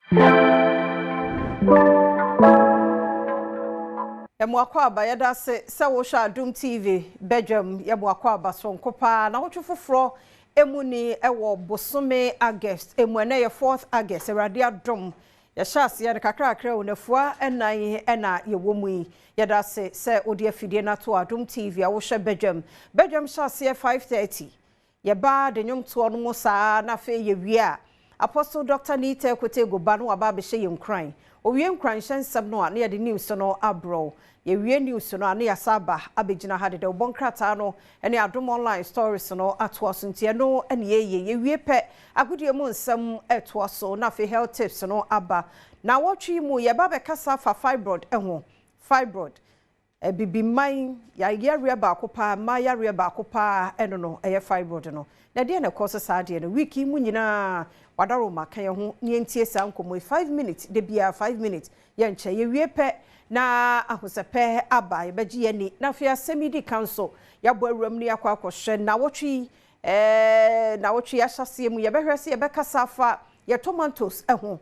Yɛma wo akwaaba, yɛda ase sɛ wohwɛ Adom TV bɛdwam. Yɛma wo akwaaba sononko paa na wotwe foforɔ emu ni ɛwɔ bosome August emu. Ɛnɛ yɛ 4th August. Awurade adom, yɛhyɛ aseɛ no kakrakra o, nafua ɛnan ɛna yɛwɔ mu yi. Yɛda ase sɛ wode afidie no ato Adom TV a wohwɛ bɛdwam. Bɛdwam hyɛ aseɛ 5:30, yɛbaa de nnwomtoɔ no mu saa na afei yɛwie a, Apostle Dr. Nita Kotego ba no waba abɛhyɛ yɛn nkuran. Owie nkuranhyɛ nsɛm no a, na yɛde news no aborɔw. Yɛwie news no a, na yɛasa aba abɛgyina ha deda wobɔ nkrataa no ne Adom Online stories no atoa so. Nti ɛno ne yɛyɛ. Yɛwie pɛ, agodie mu nsɛm ɛtoa so na afei health tips no aba. Na wɔtwe mu yɛba bɛkasa fa fibroid ho. Fibroid, bibiman yareɛ baako paa, mmaa yareɛ baako paa, ɛno no ɛyɛ fibroid no. Na deɛ na ɛkɔ so saa deɛ no, week yi mu nyinaa wadaro ma ka yɛn ho ne yɛntie saa nkɔmmɔ yi. 5 minutes de bia, 5 minutes yɛnkyɛ. Yɛwie pɛ na ahosɛpɛ aba, yɛbɛgye yɛn ani. Na afei asɛm yi di kan so, yɛabɔ awuram ne yɛakɔ akɔhwɛ nawɔtwe yi. Nawɔtwe yi ahyɛseɛ mu, yɛbɛhwɛ sɛ yɛbɛkasa afa yɛ tomatoes ho,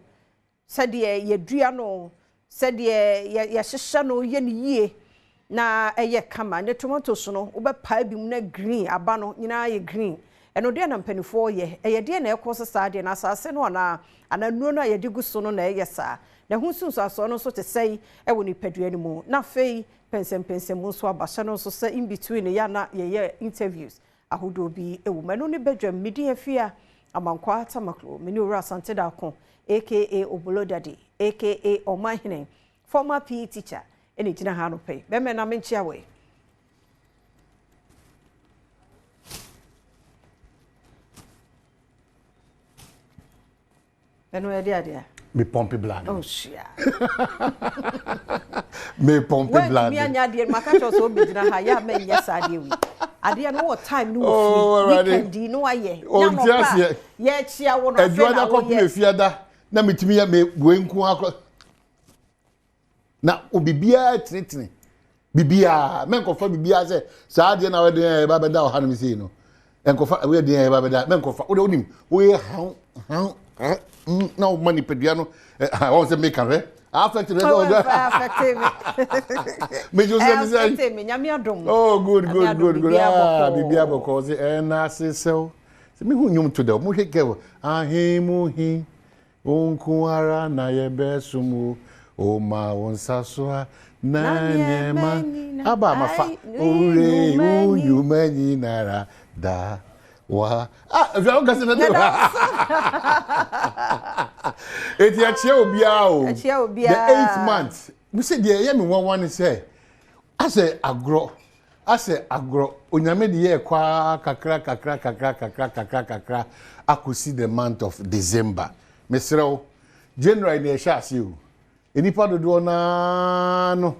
sɛdeɛ yɛdua no, sɛdeɛ yɛhyehyɛ no, yɛ no yie na ɛyɛ kama. Ne tomatoes no, wobɛpae bi mu na green aba no nyinaa yɛ green. Ɛno deɛ na mpanimfoɔ yɛ, ɛyɛ deɛ na ɛkɔ so saa deɛ na asase no anaa nnuro no a yɛde gu so no na ɛyɛ saa, na ɛho nsunsuansoɔ no nso te sɛn ɛwɔ nipadua no mu. Na afei pɛnsɛmpɛnsɛm mu nso aba hyɛ no nso sɛ in between yɛ ana yɛyɛ interviews ahodoɔ bi ɛwɔ mu. Ɛno ne bɛdwam. Medi Afia Amankwa Tamaklo, mene Owura Asante Daako, aka Obolo Daddy, aka Ɔmanhene, former PE teacher, ɛna gyina ha no pɛ bɛmɛ na menkyia wɔ. Ɛno yɛde adeɛ. Me pump blood. Oh, hyia. Me pump blood. Wɔntumi anya adeɛ no, maka kyerɛ sɛ wobɛgyina ha yɛ a mɛnyɛ saa adeɛ wei. Adeɛ no wɔ time no wɔ fie, weekend yi no wayɛ. Ɔnti aseɛ. Yɛkyia wo no afei na woyɛ. Ɛdua kɔpem efiada na metumi yɛ me wei nko akɔ. Na obibiara tenetene. Bibiara mɛnkɔfa bibiara sɛ saa adeɛ na wɔde yɛ ba bɛda ɔha no sei no. Nkɔfa wɔyɛ deɛ yɛ ba bɛda mɛnkɔfa. Wode wonim woyɛ han han han na woma nipadua no ɛ wɔn sɛ meka hwɛ affect me. Ɔwɔ affect me. Me jo sɛ mi sɛ affect me, Nyame adom. Oh, good, good, good, good. Ah, biribiara bɔkɔ sɛ ɛna asesɛw sɛ mehu nnwom to dɛ mohwɛ kɛ ahemuhi wo nko ara na yɛbɛsom wo, o ma wo nsa so a na nneɛma aba amafa owure wo nnwuma nyinara da wa. Ah, afia, wo kase na de eti akyia obiara o. Akyia obiara. The eighth month mo sɛ deɛ ɛyɛ me nwanwa ne sɛ asɛ agorɔ, asɛ agorɔ, Onyame de yɛ kɔ kakra kakra kakra kakra kakra kakra akɔsi the month of December. Mesrɛ wo, January na ɛhyɛ ase o. Nipa dodoɔ naa no,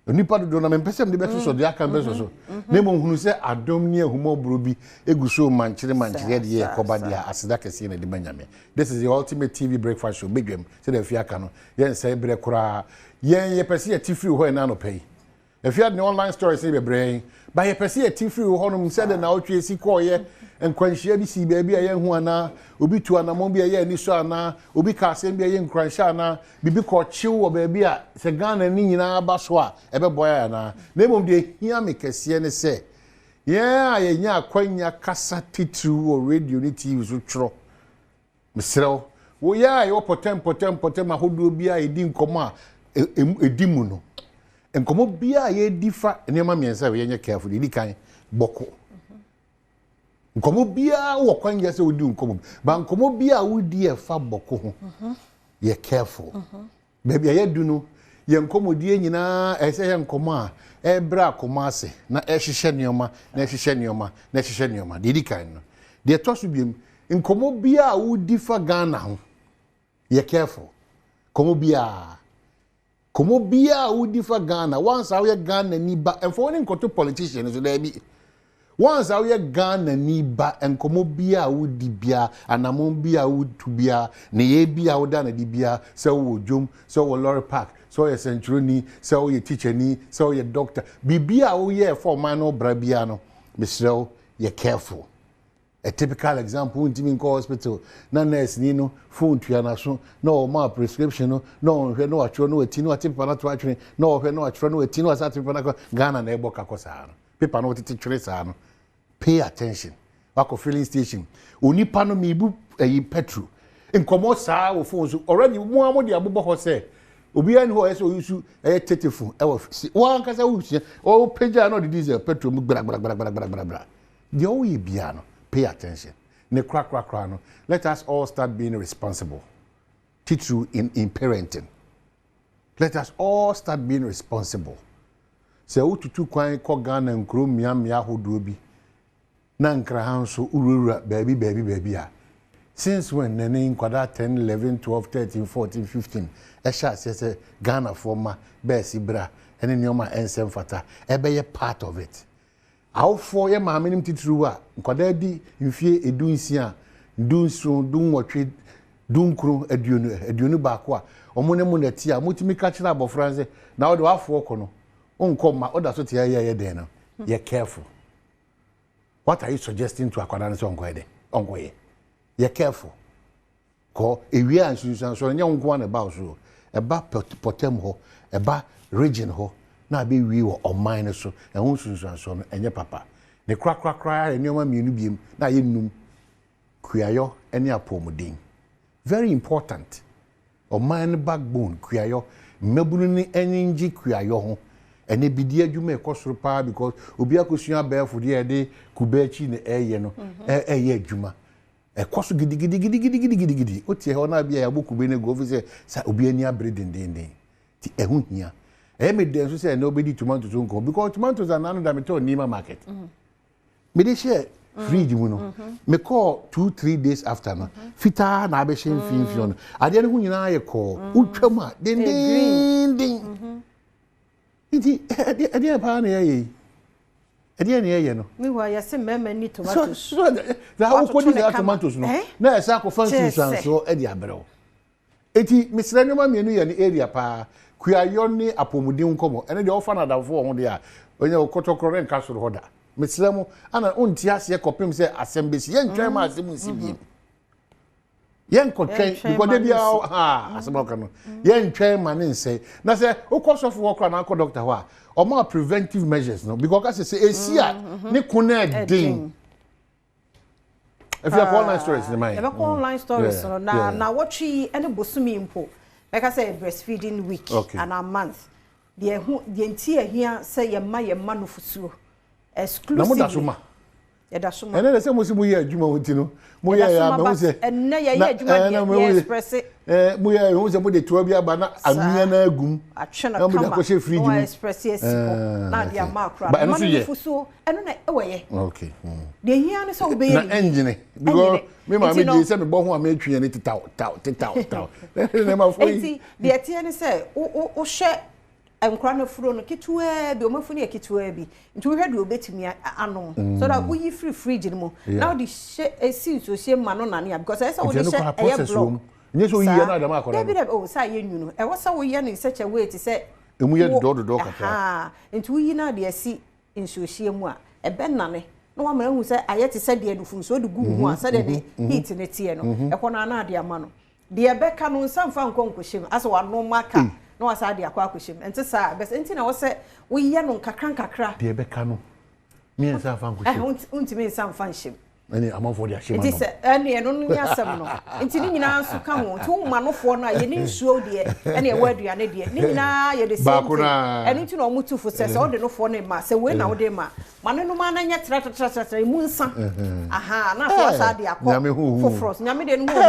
nipa dodoɔ na mempɛ sɛ mede bɛto so deɛ aka mbɛsɔ so, na mmom hunu sɛ adom ne ahumɔborɔ bi egu so mankyere mankyere de yɛ kɔba deɛ aseda kɛseɛ na ɛde ma Nyame. This is the Ultimate TV Breakfast Show, bedwam. Sɛdeɛ afie aka no, yɛnsɛe berɛ koraa. Yɛn yɛpɛ sɛ yɛte firi hɔ ɛna anɔpɛ yi. Afia ne online stories ne bebree ba, yɛpɛ sɛ yɛte firi hɔnom sɛdeɛ na ɔtwe esi kɔɔyɛ. Nkwanhyia bi si baabi a yɛnhu anaa obi tu anammɔn bi a ɛyɛ ani so anaa obi ka asɛm bi a ɛyɛ nkuranhyɛ anaa biribi kɔ kyew wɔ baabi a sɛ Ghana ne nyinaa ba so a ɛbɛboa yɛ anaa. Na mmom deɛ hia me kɛseɛ ne sɛ yɛn a yɛnya akwanya kasa titiriw wɔ radio ne TV so twerɛ, mesrɛ wo, woyɛ a yɛwɔ pɔtɛm pɔtɛm pɔtɛm ahodoɔ bi a yɛdi nkɔmmɔ a ɛdi mu no, nkɔmmɔ biara a yɛdi fa nneɛma mmiɛnsa a yɛnyɛ careful. Deɛ ɛdi kan, bɔkɔ nkɔmmɔ biara wɔ kwan yɛ sɛ wodi nkɔmmɔ bi ba, nkɔmmɔ biara a wodi ɛfa bɔkɔ ho, yɛ careful. Baabi a yɛdu no, yɛn nkɔmmɔdie nyinaa ɛsɛ yɛ nkɔmmɔ a ɛrebrɛ akɔmmɔ ase na ɛhyehyɛ nneɛma na ɛhyehyɛ nneɛma na ɛhyehyɛ nneɛma. Deɛ ɛdi kan no. Deɛ ɛtɔ so biem, nkɔmmɔ biara a wodi fa Ghana ho, yɛ careful. Nkɔmmɔ biara, nkɔmmɔ biara a wodi fa Ghana, once a woyɛ Ghana ni ba, mfa wɔn nkɔto politician so, daabi. Once a woyɛ Ghana ni ba, nkɔmmɔ biara a wodi biara, anammɔn biara a wotu biara, nneyɛe bi a woda no adi biara, sɛ wowɔ dwom, sɛ wowɔ lorry park, sɛ woyɛ sɛntwerɛni, sɛ woyɛ teacherni, sɛ woyɛ doctor, biribi a woyɛ ɛfa ɔman no bra biara no, mesrɛ wo, yɛ careful. A typical example, wontumi nkɔ hospital na nurse ni no phone tua n'aso na ɔma prescription no na ɔnhwɛ na watwerɛ na wati na wate paper no ato atwene na ɔhwɛ na watwerɛ na wati na wasa ate paper no akɔ. Ghana na ɛbɔ kakɔ saa no, paper no wɔtete twere saa no. Pay attention. Wakɔ filling station, onipa no miibu ɛyi petrol, nkɔmɔ saa wɔ phone so already. Mo a mo de abobɔ hɔ sɛ obiara ni hɔ a ɔyɛ sɛ ɔyi su ɛyɛ tete ɛwɔ si wɔn ankasa wosua ɔpagya na ɔde diesel petrol mu gbra gbra gbra gbra gbra gbra. Deɛ ɔyɛ biara no, pay attention. Ne korakorakora no, let us all start being responsible, titiriw in parenting. Let us all start being responsible. Sɛ wotutu kwan kɔ Ghana nkuro mmeammea ahodoɔ bi na Nkraha nso wurawura baabi baabi baabi a, since when na ne nkwadaa 10, 11, 12, 13, 14, 15 ɛhyɛ aseɛ sɛ Ghanafoɔ ma bɛɛsi bra ɛne nneɛma a ɛnsɛ mfata ɛbɛyɛ part of it? Awofoɔ, yɛ maame nom titiriw a nkwadaa di mfie 16, 17, 18, 19, 20, 21 a wɔn ne mu na ɛte a motumi ka kyerɛ abɔfra sɛ na wɔde wafoɔ kɔ no nkɔ ma ɔda so te ayɛ yɛ den no, yɛ careful. What are you suggesting to akwadaa no sɛ ɔnkɔyɛ dɛ ɔnkɔyɛ? Yɛ careful kɔ ewia a nsunsuansoɔ no nyɛ wo nko ara na ɛba wo so. Ɛba pɔtɛm hɔ, ɛba region hɔ, na abɛwie wɔ ɔman no so. Ɛho nsunsuansoɔ no ɛnyɛ papa. Ne korakorakora yɛ nneɛma mmienu biem na ayɛ num: kuayɔ ne apɔmuden. Very important. Ɔman no backbone kuayɔ. Mmabunu ne ani ngye kuayɔ ho. Ɛnɛ bidie adwuma ɛkɔ soro paa because obi akosua abɛɛfo deɛ yɛde kube akyi na ɛyɛ no ɛyɛ adwuma ɛkɔ so gidigidigidigidigidi. Wotie hɔ na bi a yɛabɔ kube no agu ofi sɛ sa obi ani abere dendenden ti. Ɛho hia. Ɛyɛ me dɛn so sɛ ɛnɛ wobɛdi tomatoes nkɔm because tomatoes anaa no da metɔɔ Nima Market, mede hyɛ fridge mu no, mekɔɔ 2, 3 days after no, fitaa na abɛhyɛ mfimfini no. Adeɛ no ho nyinaa yɛ kɔɔ, wotwa mu a dendenden. Nti ɛdeɛ paa na yɛyɛ yi, ɛdeɛ na yɛyɛ no. Meanwhile, yɛsɛ mmarima ni tomatoes. So na wokɔdi saa tomatoes no na ɛsɛ akɔfa nsunsuansoɔ ɛde abrɛ wo. Eti mesrɛ, nneɛma mmienu yɛ ne area paa: kuayɔ ne apɔmuden nkɔmɔ. Ɛne deɛ ɔfa no adamfo wɔ ho deɛ a ɔnyɛ kɔtɔkorɔ ne nka soro hɔ da. Mesrɛ mo, ana wonte aseɛ kɔpem sɛ asɛm bɛsi? Yɛntwɛn ma asɛm nsi biem, yɛnkɔtwɛn because de biara ha asɛm a ɔka no, yɛntwɛn ma ne nsɛe. Na sɛ wokɔ sɔfo hɔ koraa na akɔ doctor hɔ a, ɔma preventive measures no because ɔka sɛ esi a ne ko no ɛden. Efi akɔ online stories ne man. Yɛbɛkɔ online stories no na wɔtwe ne bosomi mpo bɛka sɛ breastfeeding week anaa month deɛ ho deɛ. Nti ahia sɛ yɛma nufusuo exclusively. Na mo da so ma? Yɛda so ma. Ɛnɛ de sɛ mo si mo yɛ adwuma wo ti no, mo yɛ yɛ ama ho sɛ ɛnɛ yɛyɛ adwuma deɛ, yɛ express. Mo yɛ ho sɛ mo de toa bi aba na amia na agum atwe no na mo de akɔhyɛ fridge mu. Na express esi hɔ na ade ama akora no ma no nufusuo. Ɛno na ɛwɔ yɛ deɛ hia ne sɛ wobɛyɛ. Na ɛngyene because me maame gye sɛ mebɔ ho a metwe yɛ ne tetaw taw tetaw taw na ma fo yi. Nti deɛ teɛ ne sɛ wohwɛ nkora no furo no ketewaa bi, ɔmo afunu yɛ ketewaa bi, nti wohwɛ deɛ obetumi anom so that woyi firi fridge no mu na wode hyɛ esi nsuohyɛ ma no nane a, because ɛyɛ sɛ wode hyɛ ɛyɛ block. Nyɛ sɛ oyi yɛ no adama akɔda. Dabi dabi o, sɛ ayɛ nwunu, ɛwɔ sɛ woyɛ no in such a way te sɛ emu yɛ dodɔ kakra. Nti woyi no ade asi nsuohyɛ mu a, ɛbɛ nane na wama ehu sɛ ayɛ te sɛ deɛ nufu nsuo de gu mu a, sɛdeɛ ne heat ne teɛ no ɛhɔ no ana ade ama no. Deɛ ɛbɛka no nsa nfa nkɔ nkɔhyɛ mu asɛ wanom aka na wasa de akɔ akɔhyɛ mu. Nti saa bɛsɛ nti na wɔsɛ woyɛ no nkakra nkakra. Deɛ ɛbɛka no mmiɛnsa nfa nkɔhyɛ mu. Ntumi nsa nfa nhyɛ mu. Ɛne amanfoɔ de ahyɛ mu. Nti sɛ ɛne ɛno no ne asɛm no, nti ne nyinaa nso ka ho. nti woma nofoɔ no a yɛne nsuo deɛ ɛne ɛwɔ aduane deɛ ne nyinaa yɛ the same thing. Ɛno nti na ɔmo tu fo sɛ wode nofoɔ no ma sɛ wei na wode ma ne nom ana nyɛ trɛtrɛtrɛtrɛ mu nsa aha na afei wasa de akɔ foforɔ. Nyame deɛ no ho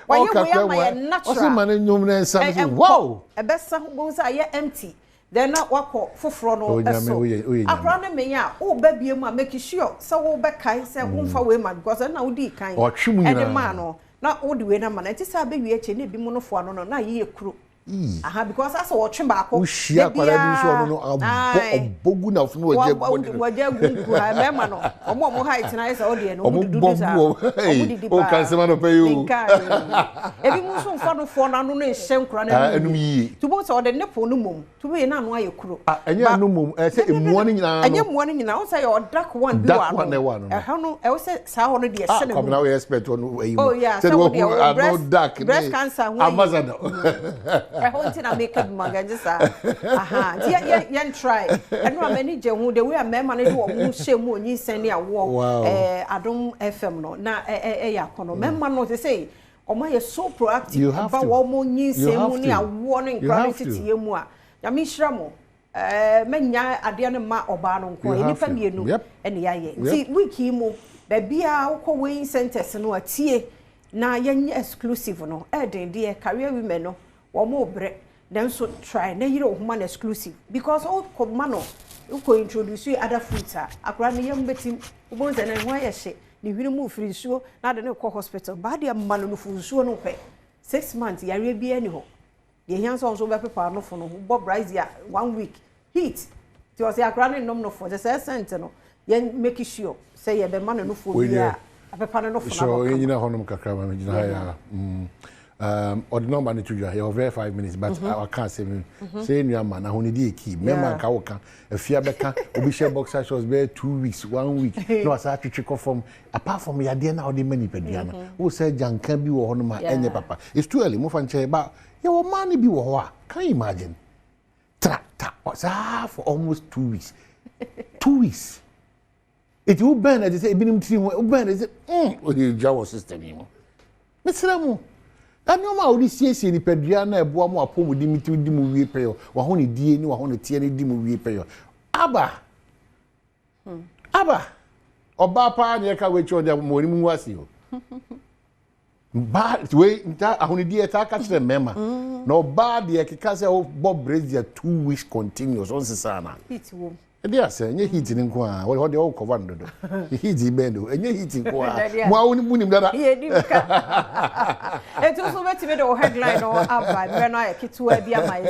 wayɛ wei ama yɛ natural. Ɔsɛ ma ne nnwom ne nsa no so wow. Ɛbɛsa bohu sɛ ayɛ empty, then na wakɔ foforɔ no. Ɛso akora no mmɛn a woba bie mu a, make sure sɛ wobɛkae sɛ womfa wei ma because ɛna wodii kan ɛde maa no na wode wei no ama no. Ɛnti sɛ abɛwie akyi ne ebi mu no foa no na ayɛ kuro. Aha, because asɛ wɔtwe baako. Wohyia akwadaa bi nso ɔno no abɔ ɔbɔ gu n'afono wɔgye gu ne no. Wɔgye gu nku ha mmarima no wɔn a wɔn height na ayɛ sɛ ɔdeɛ no wɔn dudu saa wɔn didi paa. Ɔka nsɛm anɔpɛ yi o. Nka ebi mu nso nfa no foɔ n'ano no nhyɛ nkura no anum yie. Tubo sɛ ɔde ne po no mom tubo yɛ n'ano ayɛ kuro. Ɛnyɛ ano mom ɛsɛ emua no nyinaa no. Ɛnyɛ mua no nyinaa ɔsɛ yɛ ɔdark one bi wɔ ano. Ɛhɔ no ɛwɔ sɛ saa hɔ no deɛ ɛhyɛ ne mu. Ah Kwabena woyɛ expert wɔ no ɛyi mu. Oh yeah, sɛ wo deɛ wo breast dark ne breast cancer ho ambassador. Ɛhɔ nti na meka bi ma gɛnje saa. Aha, nti yɛ yɛ yɛn try. Ɛno a m'ani gye ho the way a mmarima no de wɔn ho hyɛ mu onyinsɛn ne awoɔ. Wow. Ɛɛ Adom FM no na ɛ ɛyɛ akɔnɔ. Mmarima no te sɛ wɔn ayɛ so proactive You have ɛba to. wɔn You nyinsɛn mu have ne to. awoɔ ne You nkora ne have to. nteteɛ mu a. Nyame nhyira mo. Ɛɛ mɛnya adeɛ no mma ɔbaa no nko, You nnipa have to. mmienu Yep. ɛna yɛayɛ. Yep. Nti week yi mu, baabiara wokɔ weighing centers no a, tie na yɛnyɛ exclusive no. Ɛɛden deɛ, career women no, wɔn rebrɛ. Nanso try na yere wo ho ma no exclusive. Because wokɔ ma no, wokɔ introduce other foods a, akwadaa no yam bɛtim. Wobɛhu sɛ ne ho ayɛ hye, ne hwene mu refiri nsuo, na ade no rekɔ hospital. Baa deɛ ma no nufu nsuo no pɛ. 6 months, yareɛ biara ni hɔ. Deɛ hia nso nso wobɛpepa anofo no, wobɔ brazier one week, heat. Nti ɔsɛ akwadaa no nnom nofo, sɛ sɛ scent no, yɛn make sure sɛ yɛbɛma no nofo Wei bi deɛ, a apepa no nofo so no abɔ yɛnyina hɔnom kakra ma megyina ha yɛ a ɔde number no to dwa. Yɛwɔ very 5 minutes, but waka asɛm yi sɛ yɛnnua ma na ahonidi yɛ key. Mmarima nka woka afia bɛka obi hyɛ boxer shorts bɛyɛ 2 weeks, one week na wasa atwetwe kɔ fam. Apart from yadeɛ no a wode ma nipadua no, wo sɛ gyanka bi wɔ hɔnom a ɛnyɛ papa. It's too early, mofa nkyɛn ba. Yɛwɔ mmaa no bi wɔ hɔ a, can you imagine, tra ta saa for almost 2 weeks, 2 weeks. Eti wo bɛn na ɛte sɛ ebinom tiri ho, wo bɛn na ɛte sɛ ɔde gya wɔ system yi mu. Mesrɛ mu, na nneɛma a wɔde siesie nipadua na ɛboa mu apɔmuden mi ti di mu wie pɛyɔ, wahonidie ne wahoneteɛ ne di mu wie pɛyɔ. Aba aba ɔbaa paa ne yɛka wei kyerɛ ɔde mo anim ngu ase o. Baa wei nta ahonidie ɛtaa ka kyerɛ mmarima na ɔbaa deɛ keka sɛ ɔbɔ brazier 2 weeks continuous ɔnsesa ana. Heat wɔ mu. Ɛde asɛ ɛnyɛ heat ne nko a wɔde hɔ deɛ ɔkɔva no dodo. Heat bɛn do ɛnyɛ heat nko a mo a mo nim dada. Yɛdi ka. Eti nso wobɛtumi de wo headline no aba. Mmerɛ no ayɛ ketewa bi ama yɛ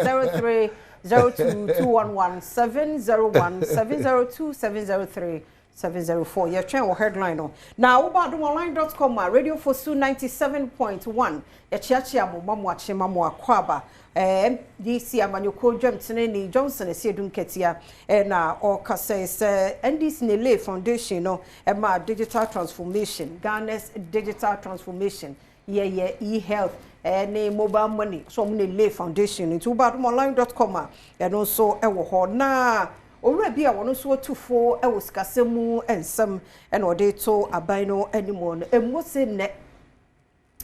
0302 211 701 702 703 704. Yɛtwɛn wɔ headline no na woba adomonline.com a, Radio Fosu 97.1. Yɛkyeakyea mo, ma mo akye, ma mo akɔ aba. NDC amanyɔkuo dwamtene ne Johnson Asiedu Nketia ɛna ɔka sɛ NDC ne lay foundation no ɛma digital transformation, Ghana's digital transformation, yɛyɛ e-health ɛne mobile money so ɔmo ne lay foundation. Nti woba adomonline.com a, ɛno nso ɛwɔ hɔ. Na owura bi a wɔn nso atu fo ɛwɔ sikasɛm mu nsɛm ɛna ɔde to aban no anim no emu se nnɛ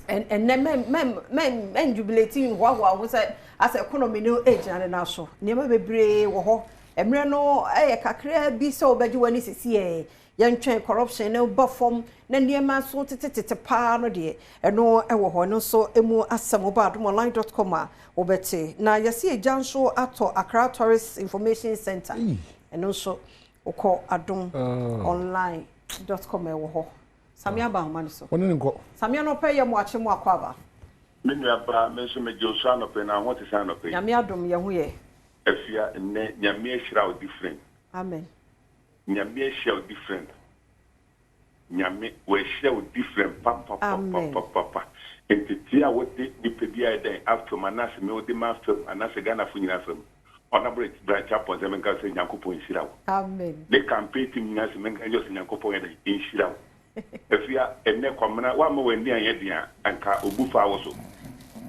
ɛnɛ mɛn mɛn mɛn mɛn jubilate nhoahoa ho sɛ asɛ economy no egyina ne nan so. Nneɛma bebree wɔ hɔ, mmerɛ no ɛyɛ kakraa bi sɛ wɔbɛgye wɔn ani sisi yɛ yɛntwɛn corruption no ba fam na nneɛma nso tetetete paa no deɛ ɛno ɛwɔ hɔ. Ɛno nso emu asɛm wɔba adomonline.com a wɔbɛte. Na yɛsi egya nso atɔ Accra Tourist Information Center. Ɛno nso wokɔ adomonline.com ɛwɔ hɔ. Samia ba ahoma no so. Wɔne ne nkɔ. Samia no pɛ yɛ mo akye, mo akɔ aba. Me nua ba, me nso megye wo so anɔpɛ na ho te sɛ anɔpɛ yi. Nyame adom, yɛn ho yɛ. Afia, nnɛ Nyame ahyira wo different. Amen. Nyame ahyira wo different. Nyame wahyira wo different papapapapapa. Ntetea a wode nipa bi ayɛ dɛn afam anaasɛ me wode ma afam anaasɛ Ghanafo nyinaa afam. Ɔnabɔ branch apɔn sɛ menka sɛ Nyankopɔn nhyira wo. Amen. Ne campaign team nyinaa sɛ menka nyɛ sɛ Nyankopɔn yɛ dɛn nhyira wo. Afia, ɛnnɛ Kwamena woamma w'ani anyɛ den a anka obu faa wo so.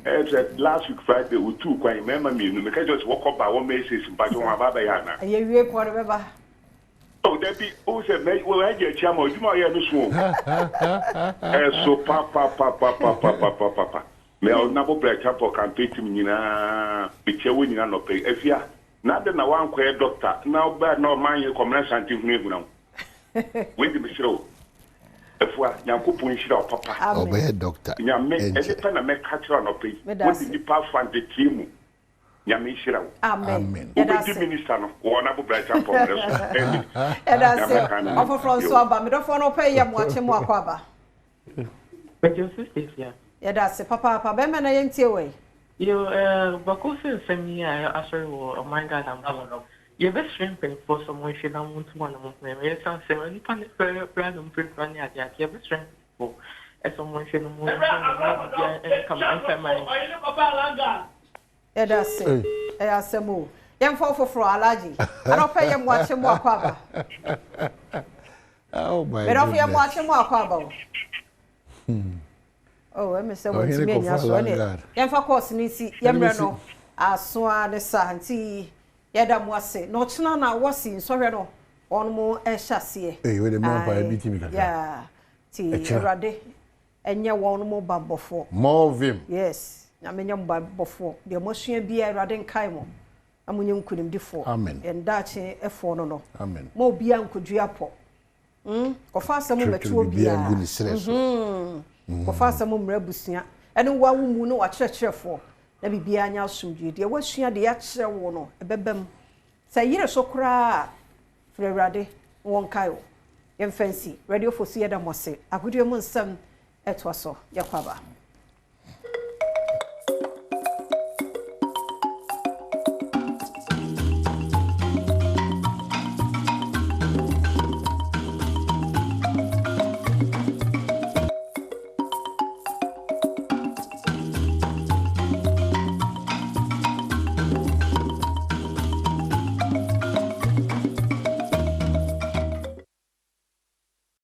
Ɛyɛ sɛ last week Friday wotuu kwan mmarima mmienu meka kyerɛ sɛ wɔkɔ ba wɔmmɛyɛ sesi mpakyɛ wɔn aba abɛyɛ anaa. Ɛyɛ wie kɔ no bɛba. Oh, dabi, o sɛ mɛ wɔagye akyi ama adwuma a ɔyɛ no so o. Ɛso papapapapapapapa. Mɛ ɔnabɔ brɛ champɔ campaign team nyinaa mekyia wɔ nyinaa nɔpɛ yi. Afia, na ade na wankɔyɛ doctor na ɔbaa na ɔman yɛ Kɔmena Sante hunahuna wo. Wei de mesrɛ o. Afua, Nyankopɔn nhyira wo papa. Ɔbɛyɛ doctor. Nyame, ɛnkyɛ. ɛnipa na mɛka kyerɛ anɔpɛ yi. Meda Wode ase. nipa afa nteteɛ mu. Nyame nhyira wo. Amen. Amen. Yɛda Wobɛdi ase. minister no wɔ ɔnabo brɛ champɔ mmerɛ so. Ɛnni. Yɛda ase. Nyame ka ne ho. Ɔfoforɔ nso Yo. aba. Medɔfoɔ no pɛ yɛ mo akye, mo akɔ aba. Megye so, Stacia. Yɛda ase papaapa. Bɛrima na yɛntie wɔ yi. Yo, eh, bako sɛ nsɛm yi a asɔre wɔ ɔman Ghana mu no, yɛbɛsrɛ mpanimfoɔ sɛ wɔnhwɛ na wɔntu wɔn anamɔ ho ɛmɛ yɛsan sɛ nnipa no pɛrɛpɛrɛ na ɔmpirapira ne adeɛ ade yɛbɛsrɛ mpanimfoɔ ɛsɛ wɔnhwɛ na wɔntu wɔn anamɔ na biribiara nkama ɛmfa mma yɛn. Yɛda ase. Ɛyɛ asɛm o. Yɛmfa wo foforɔ Alhaji. Anɔpa yi yɛ mmoakye mo akɔ aba. Oh my Medɔfo yɛ goodness. mmoakye mo akɔ aba o. Oh, ɛmi sɛ Ɔhene wɔntumi anya kɔfa so ɛne Langard. yɛmfa course no nsi yɛmmerɛ no aso ara ne saa nti yɛda mo ase na ɔkyena na wɔsi nsɔhwɛ no wɔn mo ɛhyɛ aseɛ. Ee, wei de mmɔ mpaeɛ bi ti mi kakra. Yeah. Ti Ɛkyena. Awurade ɛnyɛ wɔn mo bammɔfoɔ. More vim. Yes, Nyame nyɛ mo bammɔfoɔ. Deɛ moasua biara Awurade nkae mo na monyɛ nkunimdifoɔ. Amen. Yɛn daakye ɛfoɔ no no. Amen. Ma obiara nkɔdua pɔ. Mm, kɔfa asɛm mmɛto Twerɛtwerɛ biribiara obiara. ngu ne serɛ so. Kɔfa asɛm mmrɛ abusua ɛne wo a wo mu ne w'akyerɛkyerɛfoɔ na biribiara nyɛ asomdwoeɛ. Deɛ woasua deɛ yɛakyerɛ wo no ɛbɛba mu. Sɛ yere so koraa a, frɛ Awurade na wɔnkae wo. Yɛmfa nsi. Radio Fosu yɛda mo ase. Agodie mu nsɛm ɛtoa so. Yɛkɔ aba.